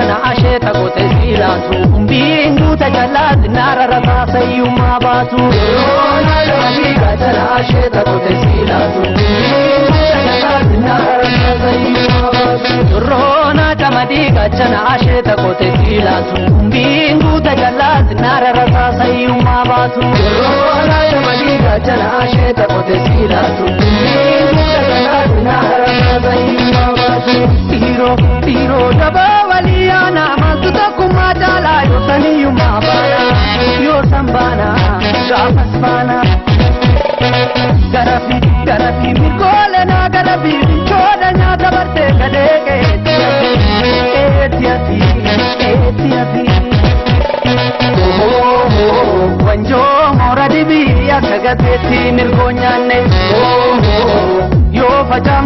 gaachana asheeta qote siilaatu. Umbiin duuta jalaatti naara rasaasa hiyyummaa baatu. Roona camadii gaachana asheeta qote siilaatu. Umbiin duuta jalaatti naara rasaasa hiyyummaa baatu. Roona camadii gaachana asheeta qote siilaatu. Umbiin duuta jalaatti naara rasaasa hiyyummaa baatu. Roona camadii gaachana asheeta qote siilaatu. Umbiin duuta jalaatti naara rasaasa hiyyummaa baatu. Dhiiroo dhiiroo dabaa walii yaana maaltu tokkummaa caalaa yoo saniyyummaa baana yoo san baana gaafas baana. Garafi garafi mirgoolee naa garafi bilchoolee nyaata bartee gadee qeetti ati eetti ati eetti ati. Wanjoo moora dibii akka gateetti mirgoo nyaanne yoo facaafne.